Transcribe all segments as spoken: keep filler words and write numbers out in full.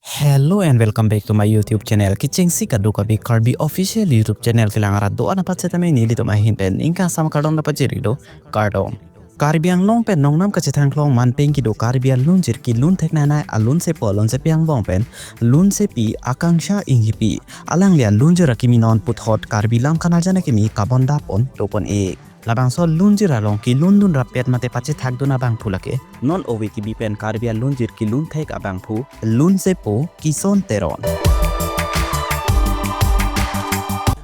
Hello and welcome back to my YouTube channel. Kechengsi kadokave Karbi official YouTube channel kelang arat do-an aphan setame nelitum ahin pen ingkang sama kardom ta pajirlo, kardom. Karbi Anglong pen nongnam kachethang klong manpeng kedo Karbi alunjir kelun theknanei alunsepo alunsepi angbong pen lunsepi Akangsha Enghipi alangli alunjir akimi non puthot Karbi Lam Kanarjan akimi kabondapon dopon-ik. Labangso lunjir along kelundun rappet mate pachethakdun abangphu lake non ove T V pen Karbi alunjir kelun thek abangphu lunsepo Kison Teron.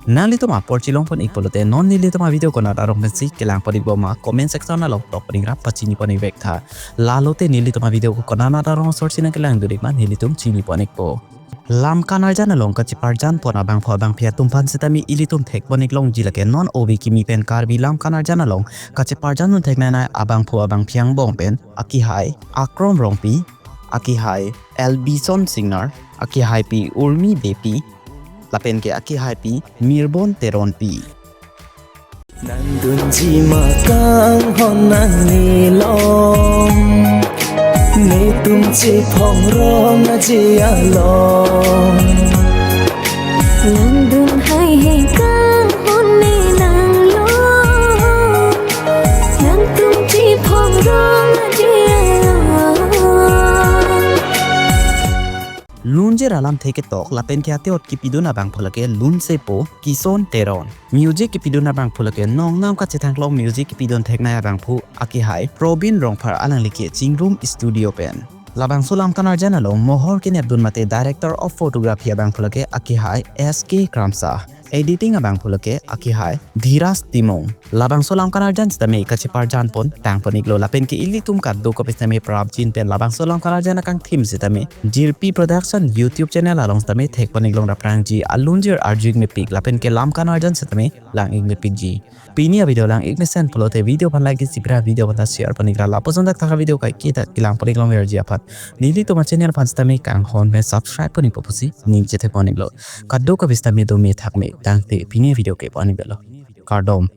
Nanglitum apor chelongpon-ik pulote non nelitum avideo konat arong pensi kelangpon-ik bom ma comment section along tokpon-ik ra pachinipon-ik vek tha. Lalote nelitum avideo konat arong sorsi nangkelang durik ma nelitum chinipon-ik po. Lam Kanarjan along kacheparjanpon abangphu abangphi atum aphan setame ilitum thekpon-ik longji lake non ove kimi pen Karbi Lam Kanarjan along kacheparjandun theknanei abangphu abangphi angbong pen akihai Akrom Rongpi, akihai Elbison Singnar, akihaipi Urmi Beypi, lapen ke akihaipi Mirbon Teronpi. Nangdunji ma kanghon nanglilong, netum chephong rong aje along. Nangdun haihei kanghon ne nanglong, nangtum chephong rong aje along. Lunjir alamthe ketok lapen ke ate-ot kepidun abangphu lake lunsepo Kison Teron. Music kepidun abangphu lake nongnam kachethang klong music kepidun theknei abangphu akihai Probin Rongphar alangli ke Chingrum Studio pen. Labangso Lam Kanarjan along mohor kenepdun mate Director of Photography abangphu lake akihai S K Kramsa. Editing abangphu lake akihai Dhiras Timung. Labangso Lam Kanarjan setame kacheparjanpon tangpon-iklo lapen ke ilitum kadokave setame prapjin pen labangso Lam Kanarjan akangthim setame Jirpi Production YouTube channel along setame thekpon-ik long raprangji alunjir arju-ik mepik lapen ke Lam Kanarjan setame lang-ik mepikji. Pini avideo lang-ik mesen pulote video aphan like isi pira video aphan ta share pon-ik ra lapuson dak thaka video kaiketa kelangpon-ik longverji aphan nelitum achannel aphan setame kanghon pen subscribe pon-ikpo pusi ning chethepon-iklo. Kadokave setame dome thakme tangte pini avideo ke pon-ik velo. Kardom.